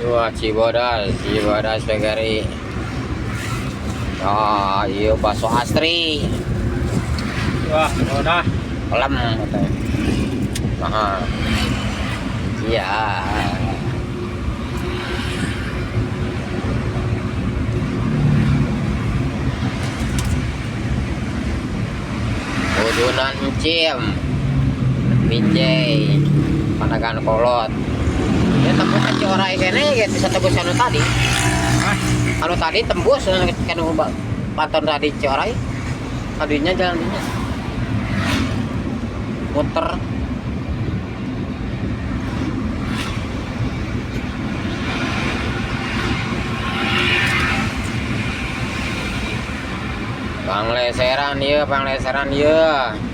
Wah, Cibodas, Cibodas PGRI. Ah, iya bakso Astri. Wah, udah. Pelem katanya. Mahal. Iya. Udunan Encim. Binjai. Panagan kolot. Ya tembus ke Ciorai kene ya bisa tembus anu tadi. Hah? Anu tadi tembus kan paton tadi Ciorai. Tadinya jalan dinya. Muter. Pangleseran ieu, pangleseran ieu.